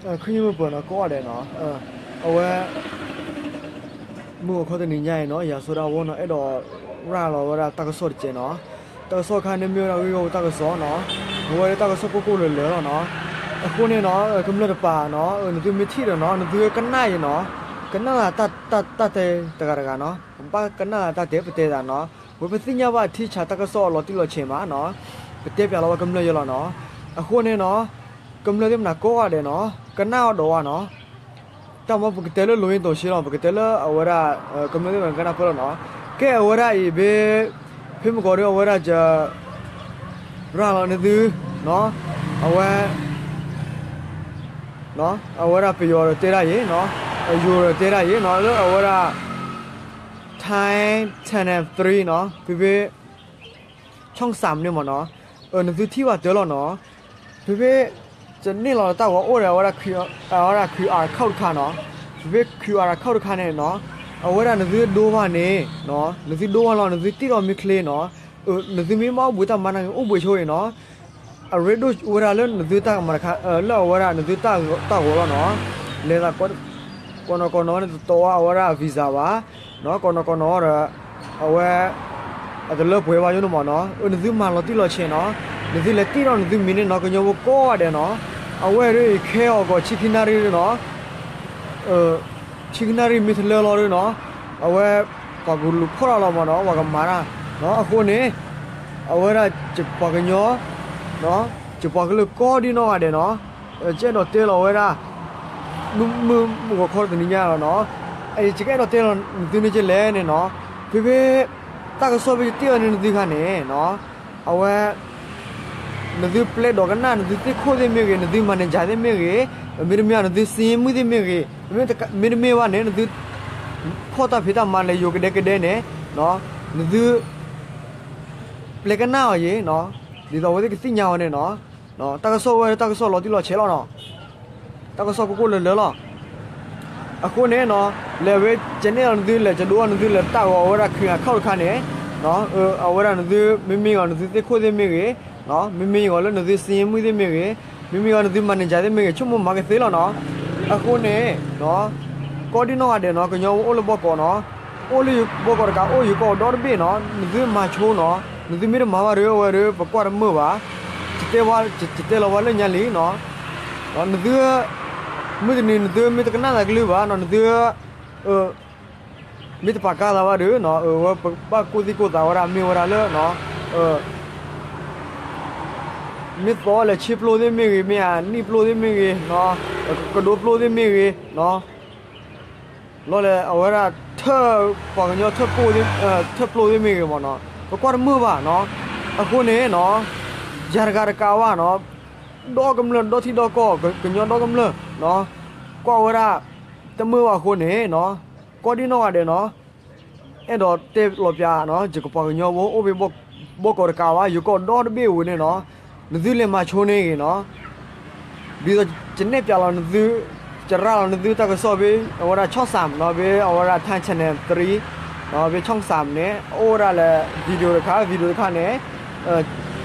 ခရံာ်မုၢ်ပၢၤနီၤ ကိးဂၤဒဲးနီၤ, အဝဲ မုၢ်ဂီၤခီတနံၤညါအံၤနီၤ ယၤစီၤဒၣ်ဝီနီၤ အဲၣ်ဒိးရၤလီၤဝဲဒၣ်တၢ်ကစီၣ်တစဲးနီၤ. တၢ်ကစီၣ်ခါန့ၣ်မ့ၢ်ဝဲဒၣ်ဂ့ၢ်ဂီၢ်တၢ်ကစီၣ်နီၤ, အဝဲဒၣ်တၢ်ကစီၣ်ကိၢ်ကိၢ်လၢၤလၢၤလီၤနီၤ. အဃိန့ၣ်နီၤ ကမျၢၢ်တပၤနီၤ နသုမ့ၢ်ထံၣ်ဒီးနီၤ နသုကနၣ်အံၤနီၤ, ကနၣ်လၢတၢ်တဲတဂၤတဂၤနီၤ, ပဘၣ်ကနၣ်လၢတၢ်တဲပတဲသးနီၤ, ဝဲပသ့ၣ်ညါဘၣ်ထံဆးတၢ်ကစီၣ်အလီၤတံၢ်လီၤဆဲးမးနီၤ, ပတဲပၠးလီၤဝဲကမျၢၢ်ယဲလီၤနီၤ. အဃိန့ၣ်နီၤ ကမျၢၢ်သ့ၣ်မနၤကိးဂၤဒဲးနီၤ ကနၣ်အီၤဒီးဝဲနီၤ. တၢ်မ့ၢ်ပကတဲလၢလိၤအ့ၤတိၤဆ့လီၤ ပကတဲလၢအဝဲဒၣ် ကမျၢၢ်သ့ၣ်မနၤကနၢ်ပၢၢ်လီၤနီၤ. ကဲအဝဲဒၣ်အံၤဘ့ၣ် ဖဲမုၢ်ကီၤဒုအဝဲဒၣ်က ရၤလီၤနသု အဝဲ အဝဲဒၣ်ပယီၤဒီးတဲဒၣ်အံၤ အယိၤဒီးတဲဒၣ်အံၤနီၤ လၢအဝဲဒၣ် Thai Channel three နီၤ ဖဲဖဲ ช่องสาม န့ၣ်မ့ၢ်နီၤ, နသုထံၣ်ဘၣ်တၢ်လီၤနီၤ. ဖဲဖဲ ယန့ၢ်လီၤတၢ်ဂီၤအိၣ်ဒီးအဝဲဒၣ် အဝဲဒၣ် QR code တခါနီၤ, ဖဲဖဲ QR code တခါန့ၣ်နီၤ အဝဲဒၣ်နသုဒိဘၣ်န့ၣ် နသုဒိဘၣ်လီၤ နသုတ့ၢ်လီၤမ့ၢ်ချ့နီၤ နသုမ့ၢ်ဘၣ်အိၣ်ဘှံးတၢ်မၤနၢ်က့ၤအိၣ်ဘှံးဆိအံၤနီၤ အရ့ဒိၣ်ဝဲဒၣ်လၢနသုတၢ်ကမၤတခါ လၢအဝဲဒၣ်နသုတၢ်ဂီၤလီၤနီၤ. လဲၤသး ကိးနီၢ်ကိးနီၢ်န့ၣ် တတီၤဝဲအဝဲဒၣ် visa ဘၣ်, ကိးနီၢ်ကိးနီၢ်ဒီး အဝဲ အတလၢပှဲၤဘၣ်ယိၣ်န့ၣ်မ့ၢ်နီၤ, နသုမၤလီၤတံၢ်လီၤဆဲးနီၤ, နသုလဲၤတ့ၢ်ထီၣ်နသုမံၤန့ၣ်နီၤ ကညီဖိကိးဂၤဒဲးနီၤ, အဝဲဒၣ်အံၤခဲအီၤကီးဆံခံနၣ်ရံၣ်နီၤ ဆံခံနၣ်ရံၣ်မ့ၢ်တလၢလီၤဒီးနီၤ, အဝဲ ပှၤကလူၤဖီၣ်တၢ်လီၤမ့ၢ်နီၤ ပှၤကမၤတၢ်နီၤ, အဃိန့ၣ် အဝဲဒၣ်ပှၤကညီ ယပှၤကလုာ်ကိးဒံနီၢ်ဂၤဒဲးနီၤ, ယအဲၣ်ဒိးတဲလီၤဝဲဒၣ် မုၢ်မုၢ်ဂီၤခီတနံၤညါလီၤနီၤ, ယကအဲၣ်ဒိးတဲလီၤနသုန့ၣ်ကလဲၣ်န့ၣ်နီၤ, ဖဲဖဲ တၢ်ကစီၣ်ဖဲယတဲအီၤန့ၣ်နသုခါန့ၣ်နီၤ, အဝဲ နသုပျဲဒိးကနၣ် နသုသ့ၣ်ခိၣ်သ့ၣ်မ့ၢ်ဂ့ၤ နသု manager သ့ၣ်မ့ၢ်ဂ့ၤ, မ့တမ့ၢ် နသုစံမုၢ်သ့ၣ်မ့ၢ်ဂ့ၤ, မ့တမ့ၢ်ဘၣ်န့ၣ် နသု ဖီၣ်တၢ်ဖံးတၢ်မၤလဲၤယိၤကဒဲကဒဲန့ၣ် နသု ပျဲကနၣ်အီၤယံၤ, ဒ်သိးအဝဲသ့ၣ်ကသ့ၣ်ညါအီၤန့ၣ်နီၤ, တၢ်ကစီၣ်ဝဲတၢ်ကစီၣ်လီၤတံၢ်လီၤဆဲးလီၤနီၤ, တၢ်ကစီၣ်ကိၢ်ကိၢ်လၢၤလၢၤလီၤ. အဃိန့ၣ်နီၤ, လဲၤဝဲကနဲၣ်လီၤနသု လဲၤကဒိအီၤနသု လဲၤတၢ်ဂီၤဝဲဒၣ် QR code တခါန့ၣ်, အဝဲဒၣ်နသု မ့မ့ၢ်ဂီၤနသုသ့ၣ်ခိၣ်သ့ၣ်မ့ၢ်ဂ့ၤ, မ့မ့ၢ်ဂီၤလၢနသုစံမုၢ်သ့ၣ်မ့ၢ်ဂ့ၤ, မ့မ့ၢ်ဂီၤနသု manager သ့ၣ်မ့ၢ်ဂ့ၤ ဆိကမိၣ်မၤကသ့လီၤနီၤ. အဃိန့ၣ် ကိးဒံနီၢ်ဂၤဒဲးနီၤ ကညီအိၣ်လၢဘီကီးနီၤ, အိၣ်လၢဘီကီးတကး အိၣ်ယိၤကီၢ်ဒီတဘ့ၣ်နီၤ, နသုမၤဆိနီၤ, နသုမ့ၢ်တမၤဘၣ်ဒီး အဝဲဒီး ပကွၢ်တမုာ်ဘၣ်, ယတဲလီၤဝဲလၢညါလံနီၤ, နသု မုၢ်တနံၤနသုမ့ၢ်တကနၣ်သးကလုၢ်ဘၣ်နီၤ, နသု မ့ၢ်တပာ်ကါသးဘၣ်ဒီး ဝဲပဘၣ်ကိၢ်သံၣ်ကိၢ်သးဝဲဒၣ်မ့ၢ်ဝဲဒၣ်လၢ မ့ၢ်သီလဲၤဆ့ပျိသ့ၣ်မ့ၢ်ဂ့ၤ, မ့ၢ်အနံၣ်ပျိသ့ၣ်မ့ၢ်ဂ့ၤ, ကဒိပျိသ့ၣ်မ့ၢ်ဂ့ၤ, လီၤလဲၤအဝဲဒၣ်ထၢၣ် ပှၤကညီထၢၣ်ပျိသ့ၣ်မ့ၢ်ဂ့ၤမ့ၢ်နီၤ, ပကွၢ်တမုာ်ဘၣ်နီၤ. အဃိန့ၣ်နီၤ, ယၤတဂၤတကးဘၣ်နီၤ, ဒီကမျၢၢ်ဒီထံဒီကီၢ် ကညီဒီကမျၢၢ်နီၤ, ကွၢ်ဝဲဒၣ်တမုာ်ဘၣ်အဃိန့ၣ်နီၤ, ကိးဒံနီၢ်ဂၤဒဲးနီၤ, အဲၣ်ဒိးတဲလီၤပျးနီၤ, ယကပှၤကညီဖိအိၣ်ဖဲဘီကီးတကးဘၣ် ယိၤကီၢ်ဒီတဘ့ၣ်ဝဲန့ၣ်နီၤ, နသုလဲၤမၤဆိန့ၣ်ဂ့ၤနီၤ, ဒ်သိးယနဲၣ်ပျးလီၤနသု, ယရၤလီၤနသုတၢ်ကစီၣ်ဖဲ အဝဲဒၣ် ช่องสาม နီၤ, ဖဲအဝဲဒၣ် Thai Channel three နီၤ, ဖဲ ช่องสาม န့ၣ် အိၣ်ဝဲဒၣ်လၢ video တခါ, video တခါန့ၣ်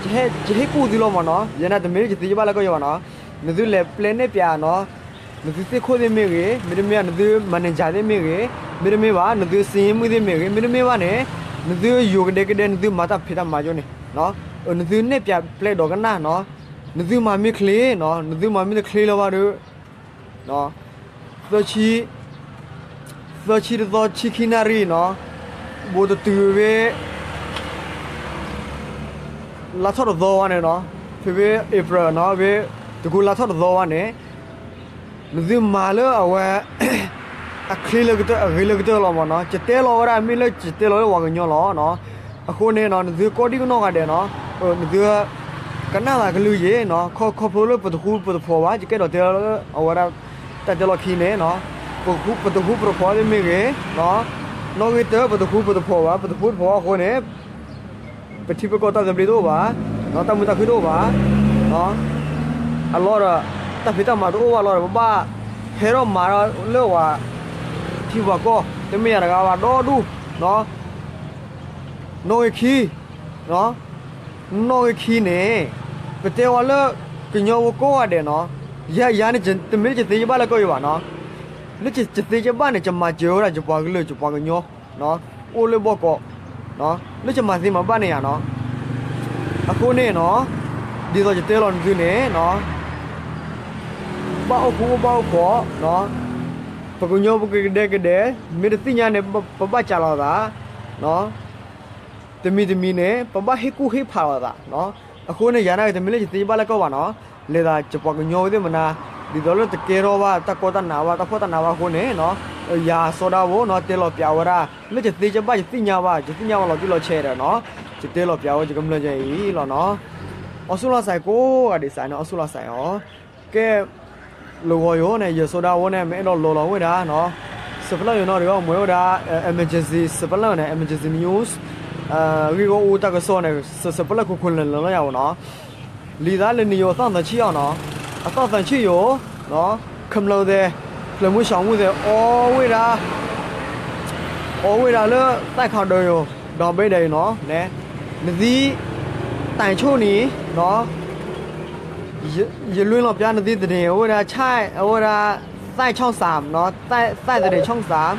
ယဟ့ၣ်ကူၣ်သုလီၤမ့ၢ်နီၤ, ယဲန့ၣ်တမ့ၢ်ယသ့ယဘၣ်လၢကီၢ်ယဲဘၣ်နီၤ, နသုလဲၤပျဲနဲၣ်ပျးနီၤ, နသုသ့ၣ်ခိၣ်သ့ၣ်မ့ၢ်ဂ့ၤ, မ့တမ့ၢ်နသု manager သ့ၣ်မ့ၢ်ဂ့ၤ, မ့တမ့ၢ်ဘၣ် နသုစံမုၢ်သ့ၣ်မ့ၢ်ဂ့ၤ, မ့တမ့ၢ်ဘၣ်န့ၣ် နသုယိၤကဒဲကဒဲ နသုမၤတၢ်ဖံးတၢ်မၤယိၣ်န့ၣ်, နသုနဲၣ်ပျးပျဲဒိးကနၣ်နီၤ, နသုမၤမ့ၢ်ချ့နီၤ, နသုမၤမ့ၢ်တချ့လၢၤဘၣ်ဒီး သၢဆံ, သၢဆံတသီ ဆံခံနၣ်ရံၣ်နီၤ, ဘိးတတုၤဖဲ လါထီၣ်တသီဝဲန့ၣ်နီၤ, ဖဲဖဲ April နီၤ, ဖဲတကူလါထီၣ်တသီဝဲန့ၣ်, နသုမၤလၢအဝဲ အချ့လၢကတၢၢ် အဂ့ၤလၢကတၢၢ်လီၤမ့ၢ်နီၤ, ယတဲလီၤဝဲဒၣ်မ့ၢ်လၢယတဲလီၤလၢပှၤကညီလီၤနီၤ, အဃိန့ၣ်နီၤ နသုကိးဒံကနီၢ်ဂၤဒဲးနီၤ, နသု ကနၣ်သးကလုၢ်ယ့ၤနီၤ, ခီဖျိလၢပတဃူပတဖိးဘၣ်, ယကအဲၣ်ဒိးတဲလီၤလၢအဝဲဒၣ် တၢ်တဲလီၢ်ခံန့ၣ်နီၤ, ပတဃူပတဖိးသ့ၣ်မ့ၢ်ဂ့ၤ, နီၣ်ဂံၢ်တၢ ပတဃူပတဖိးဘၣ်, ပတဃူတဖိးအဃိန့ၣ် ပထံပကီၢ်တၢ်သဘျ့တအိၣ်ဘၣ်, တၢ်မုာ်တၢ်ခုၣ်တအိၣ်ဘၣ်, အလီၢ်ဒီး တၢ်ဖံးတၢ်မၤတအိၣ်ဘၣ်လီၤဒီး ပဘၣ်ဟဲထီၣ်မၤထီၣ်လၢပှၤထံပှၤကီၢ် တမ့ၢ်ယၤတဂၤဘၣ် ဒီဒူၣ်, နီၣ်ဂံၢ်ခံ, နီၣ်ဂံၢ်ခံန့ၣ် ပတဲဝဲလၢကညီဖိကိးဂၤဒဲးနီၤ ယၤန့ၣ် တမ့ၢ်လၢယသ့ယဘၣ်လၢကီၢ်အံၤဘၣ်နီၤ, လၢယသ့ယဘၣ်န့ၣ် ယမၤစၢၤဝဲဒၣ်ယပှၤကလုာ်ယပှၤကညီ အိၣ်လၢဘီၣ်ကီး, လၢယမၤသ့မၤဘၣ်န့ၣ်ယၤနီၤ, အဃိန့ၣ်နီၤ, ဒ်သိးယတဲလီၤနသုန့ၣ် ဘၣ်အိၣ်ဃူအိၣ်ဘၣ်အိၣ်ခိး, ပကညီပကဒဲကဒဲ, မ့ၢ်တသ့ၣ်ညါန့ၣ် ပဘၣ်ကးလိာ်သး, တမံၤတမံၤန့ၣ် ပဘၣ်ဟ့ၣ်ကူၣ်ဟ့ၣ်ဖးလိာ်သး, အဃိန့ၣ် ယၤန့ၣ်တမ့ၢ်လၢယသ့ယဘၣ်လၢကီၢ်ဘၣ်နီၤ, လဲၤသးယပှၤကညီဝဲသ့ၣ်မနၤ, ဒ်သိးလၢတကဲထီၣ်ဘၣ်တၢ်ကီတၢ်နးဘၣ် တၢ်ဖှီၣ်တၢ်နးဘၣ်အဃိန့ၣ်နီၤ, ယၤစီၤဒၣ်ဖိနီၤ တဲလီၤပျးဝဲဒၣ် လၢယသ့ယဘၣ်ယသ့ၣ်ညါဘၣ် ယသ့ၣ်ညါဝဲလီၤတံၢ်လီၤဆဲးဒီးနီၤ, ယတဲလီၤပျးဝဲယကမျၢၢ်ယဲအံၤလီၤနီၤ, အီစူၣ်လီၤစဲးကိးဂၤဒဲးစဲးန့ၣ် အီစူၣ်လီၤစဲးအီၤ, ကဲ လၢဂီၤယိၤန့ၣ် ယၤစီၤဒၣ်ဖိန့ၣ် မ့ၢ်အဲၣ်ဒိးလီၤလီၤဝဲဒၣ်နီၤ, စဲးဖလၢၢ်ယိၤနီၤဒီး မ့ၢ်ဝဲဒၣ် emergency စဲးဖလၢၢ်န့ၣ် emergency news, ဂ့ၢ်ဂီၢ်အူတၢ်ကစီၣ်န့ၣ် စဲးဖလၢၢ်ခိခိၣ်လၢာ်လၢာ်လီၤယၤအိၣ်နီၤ, လံာ်သးလၢနံၤယိၤအသီၣ်သၢဆံအီၤနီၤ, အသီၣ်သၢဆံယိၤ, ကမျၢၢ်သဲး, ဖျၢၣ်မုၢ်ဆှီမုၢ်သဲး အီဝဲဒၣ် အီဝဲဒၣ်လၢသၣ်ခးဒၢယိၤ, ဒီဘ့ၣ်ဒဲးအံၤနီၤ, နသံ တၢ်ဆိၣ်နံၤ, ယလွဲၢ်လီၤပျါနသံသဒ့ၣ် အဝဲဒၣ် အဝဲဒၣ် သၣ်ဆီၣ်စၣ်, သၣ်သဒ့ၣ်ဆီၣ်စၣ်,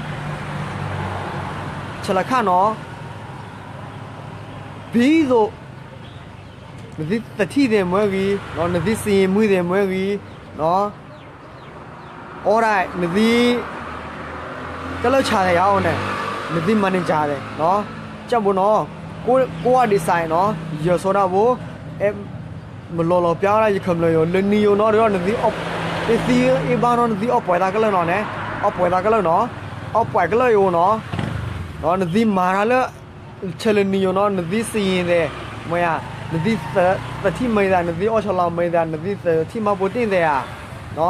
ဆဲးလီၤခါနီၤ, ဘံသိး နသံသထံၣ်သဲးမွဲဂ့ၤ, နသံစံယံၤမုၢ်သဲးမွဲဂ့ၤ, အီဒၣ် နသံ ကလၢာ်ဆၣ်သဲးယၤအိၣ်န့ၣ်, နသံ manager သဲး, ကၠၢ်ဘိနီၤ, ကိးဂၤဒဲးစဲးနီၤ, ယၤစီၤဒၣ်ဖိ မၤလီၤလီၤပျါဝဲဒၣ်ယကမျၢၢ်ယိၤ လၢနံၤယိၤနီၤဒီး နသံ အ့ၣ်သံအ့ၣ်ဘၣ်နီၤ နသံအီၣ်ပှဲၤသးကလၢာ်နီၤန့ၣ်, အီၣ်ပှဲၤသးကလၢာ်နီၤ, အီၣ်ပှဲၤကလၢာ်အံၤအိၣ်နီၤ, နသံမၤတၢ်လၢ ဆဲးလၢနံၤယိၤနီၤ နသံစံယံၤသဲး, မ့ၢ်ဧါ, နသံသထံၣ်မၤသး နသံအီၣ်ဆီလီၤမၤသး နသံသထံၣ်မၤပိာ်တ့ၢ်သဲးဧါ,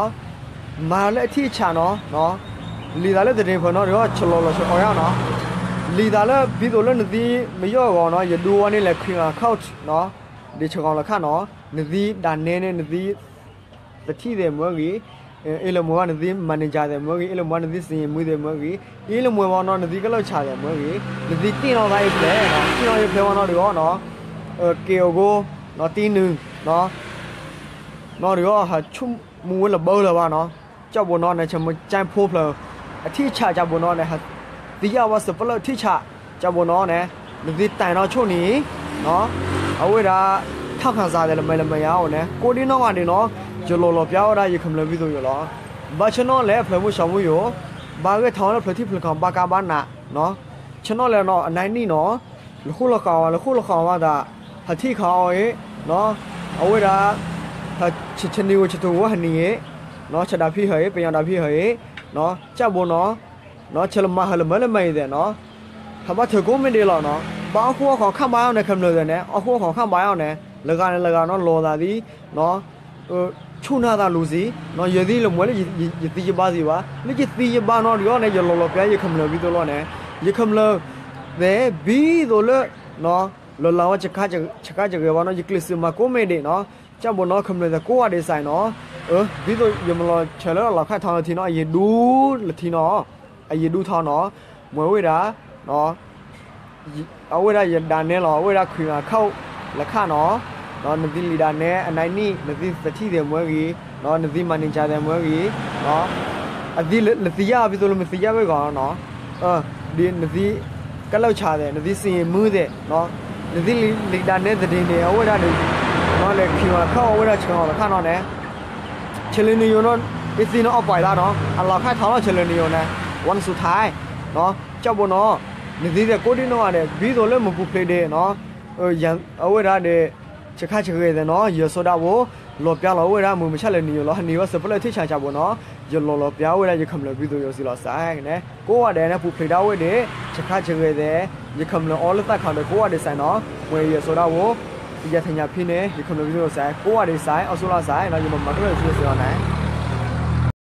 မၤလၢအထံၣ်အဆးနီၤ, လံာ်သးလၢသဒ့ၣ်ဖၢၣ်နီၤဒီး ဆဲးလီၤလီၤဆဲးအီၤယၤနီၤ, လံာ်သးလၢဘံသိးလၢနသံ မ့ၢ်ယီၢ်ဂီၤနီၤ ယဒူဝဲန့ၣ်လဲၣ် ခရံာ် account နီၤ, ဒ်ဆဲးဂီၤလီၤခါနီၤ, နသံဒၣ်နဲန့ၣ် နသံ သထံၣ်သဲးမွဲဂ့ၤ, အ့ၣ်လၢမွဲဝဲနသံ manager သဲးမွဲဂ့ၤ, အ့ၣ်လၢမွဲနသံစံယံၤမုၢ်သဲးမွဲဂ့ၤ, အ့ၣ်လၢမွဲဝဲနီၤ နသံကလၢာ်ဆၣ်သဲးမွဲဂ့ၤ, နသံတ့ၢ်နီၤသးအ့ၣ်ဖျဲၣ်, တ့ၢ်နီၤအ့ၣ်ဖျဲၣ်ဝဲနီၤဒီးနီၤ, က့ၤအိၣ်ကိ, နီၤတံနုၤ, နီၤဒီး ဟးဆိကမိၣ်ဝဲလၢဘၢလၢၤဘၣ်နီၤ, ကၠၢ်ဘိနီၤန့ၣ် ဆဲးမုၢ်ကၠဲၣ်ဖိဖျၢၣ် အထံၣ်ဆးကၠၢ်ဘိနီၤန့ၣ် ဟးသံယၣ်ဝဲစဲးဖလၢၢ်ထံၣ်ဆး ကၠၢ်ဘိနီၤန့ၣ်, နသံတၢ်နီၤဆိၣ်နံၤ, အဝဲဒၣ် ထီၣ်ခၣ်စးသဲးလၢမဲာ်လၢမဲာ်ယၤအိၣ်န့ၣ် ကိးဒံနီၢ်ဂၤဒဲးနီၤ, ယလီၤလီၤပျါဝဲဒၣ်ယကမျၢၢ်ဘံသိးယိၤလီၤ, ဘၣ်ဆၢနီၤလဲၣ် ဖျၢၣ်မုၢ်ဆှီမုၢ်ယိၤ, ဘၣ်ဂဲၤထီၣ်လၢဖျၢၣ်ထံဖျၢၣ်ကီၢ်ဘၣ်ကါဘၣ်နး, ဆၢနီၤလဲၣ်နီၤ အနံၣ်နီၤ, လၢဃိလီၤဃာ်ဝဲ လၢဃိလီၤဃာ်ဝဲသး, ဟးထံၣ်ခးအီၤအံၤ, အဝဲဒၣ် ဆဲးနံၤဝဲဆဲးတဝီဟးနံၤအံၤ, ဆဲးဒၣ်ဖံးဟၢအံၤ ပယီၤဒၣ်ဖံးဟၢအံၤ, ကၠၢ်ဘိနီၤ, ဆဲးလၢမၤဟၢလၢမဲာ်လၢမဲာ်အံၤသဲးနီၤ, ဟးဘၣ်ထုးကိးမ့ၢ်ဒဲးလီၤနီၤ, ဘၣ်အီၣ်ဃူအီၣ်ဃီခၣ်ဘၣ်အီၤန့ၣ် ကမျၢၢ်သဲးန့ၣ် အီၣ်ဃူအီၣ်ဃီခၣ်ဘၣ်အီၤန့ၣ် လၢဂၤန့ၣ်လၢဂၤနီၤ လီၤသးသံ ဆူၣ်နၢ်သးလူၤစံ, ယသံလၢမွဲလၢယသံယဘၣ်သံဘၣ်, လၢယသံယဘၣ်နီၤဒီးန့ၣ် ယလီၤလီၤပျါယကမျၢၢ်ဘံသိးလီၤန့ၣ်, ယကမျၢၢ်သဲးဘံသိးလၢ လီၤလးဝဲဆကါဆကဲးဘၣ်နီၤ ယကျဲးစၢးမၤကိးမ့ၢ်ဒဲးနီၤ, ကၠၢ်ဘိနီၤ ကမျၢၢ်သဲးကိးဂၤဒဲးစးနီၤ, ဘံသိးယမၤလီၤဆဲးလၢအလီၢ်ခါထီလၢထံနီၤ အယံာ်ဒူလၢထံနီၤ, အယံာ်ဒူထီနီၤ, မ့ၢ်ဝဲဒၣ် အဝဲဒၣ်ယဒၣ်နဲလီၤ အဝဲဒၣ်ခရံာ်အခီၣ်လၢခါနီၤ, နသံလံာ်ဒၣ်နဲအနံၣ်နံၣ် နသံသထံၣ်သဲးမွဲဂ့ၤ, နသံ manager သဲးမွဲဂ့ၤ, အသံလၢသံယၣ်ဘံသိးလၢမ့ၢ်သံယၣ်ဝဲဂီၢ်နီၤ, ဒ်နသံကလၢာ်ဆၣ်သဲး နသံစံယံၤမုၢ်သဲး, နသံလံာ်ဒၣ်နဲသဒ့ၣ်န့ၣ် အဝဲဒၣ်န့ၣ် လဲၤခရံာ်အခီၣ်အဝဲဒၣ်ဆှၢအီၤလၢခါနီၤန့ၣ် ဆဲးလၢနံၤယိၤနီၤ အ့ၣ်သံနီၤအီၣ်ပှဲၤသးနီၤ အလီၢ်ခါထီလီၤဆဲးလၢနံၤယိၤန့ၣ် ဝါနစူၤထါနီၤ ကၠၢ်ဘိနီၤ နသံသဲးကိးဒံနီၢ်ဂၤဒဲး ဘံသိးလၢမုၢ်ပူၤဖျဲးဒဲးနီၤ အဝဲဒၣ်ဒီး ဆခါဆဂဲၤသဲးနီၤ ယစီၤဒၣ်ဖိ လီၤပျါလီၤဝဲဒၣ်မုၢ်မဆါလၢနံၤယိၤလီၤ ဟးနံၤဝဲစၢဖလၢၢ်ထံၣ်ဆါကၠၢ်ဘိနီၤ ယလီၤလီၤပျါဝဲဒၣ်ယကမျၢၢ်ဘံသိးယိၤစံလီၤစဲးန့ၣ် ကိးဂၤဒဲးန့ၣ် ပူၤဖျဲးဒၣ်ဝဲဒၣ် ဆခါဆဂဲၤသဲး ယကမျၢၢ်အီလၢသးခးဒီးကိးဂၤဒဲးစဲးနီၤ မ့ၢ်ယစီၤဒၣ်ဖိ ယသးညါဖဲန့ၣ် ယကမျၢၢ်ဘံသိးယိၤစဲး ကိးဂၤဒဲးစဲး အီၣ်ဆူၣ်လီၤစဲးနီၤ ယမၤမၤကရၢၢ်ဆူၣ်စဲးအီၤန့ၣ်